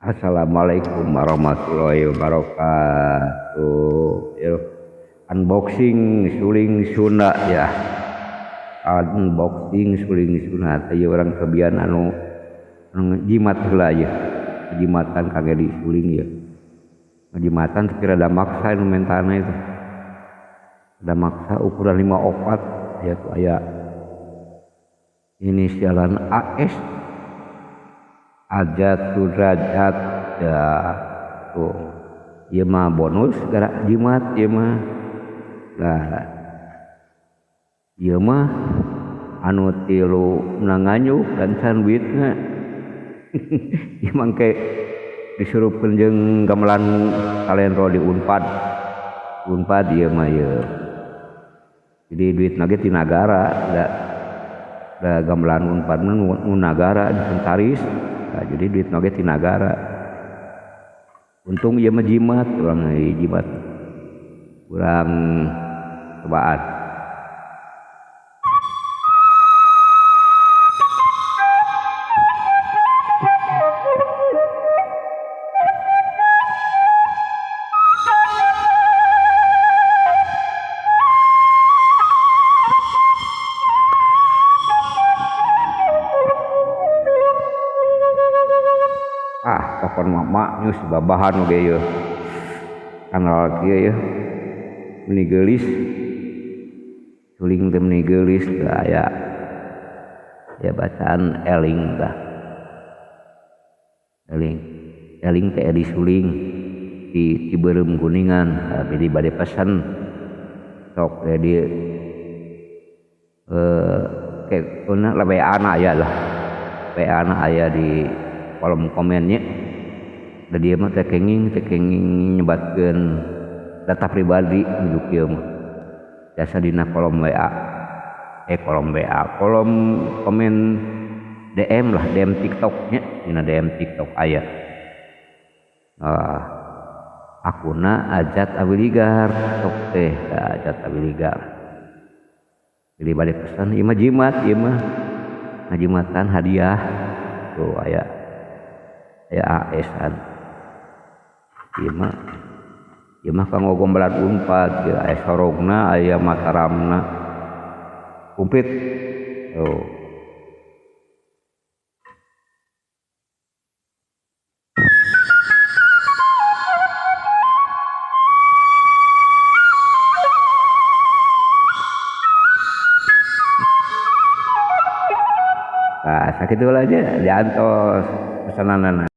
Assalamualaikum warahmatullahi wabarakatuh. Unboxing suling Sunda ya. Unboxing suling Sunda. Teh orang kebian anu jimat heula ya. Jimatan kage di suling ya. Jimatan tapi rada maksa nu mentana itu. Rada maksa ukuran 54 ya tuh aya inisialan AS. Ajat Sudrajat ya tuh ieu mah bonus gara jimat ieu mah. Nah ieu mah anu tilu nanganyuk dan can duitna. Ieu mangke disurupkeun jeung gamelan kalendro di Unpad. Unpad ieu mah ieu. Jadi duit nage ti nagara da gamelan Unpad mah nu nagara inventaris. Nah, jadi duit nage ti nagara. Untung ieu mah jimat, urang jimat. Urang cobaan. Ah, pokon mah maknyus babahan oge ieu. Kanal kieu yeuh. Meni geulis. Suling teh meni geulis tah aya. Aya bacaan eling tah. Eling. Eling teh edi suling di Cibeureum Kuningan. Nah, jadi bade pesen. Sok di ke kuna WA-na aya lah. WA-na aya di kolom komennya. Da dia mah teh kenging nyebatkeun data pribadi nuju kieu mah. Jasa dina kolom WA. Kolom WA, kolom komen DM lah, DM TikTok nya, dina DM TikTok aya. Akuna Ajat Awiligar tok teh Ajat Awiligar. Jadi balik pesan ieu mah jimat ieu mah. Ngajimatan hadiah. Tuh aya. Aya AS-an. Ieu mah kanggo gombalan Unpad, ieu aya sorogna, aya mataramna. Komplit. Tuh. Nah, sakitu aja diantos pesananana.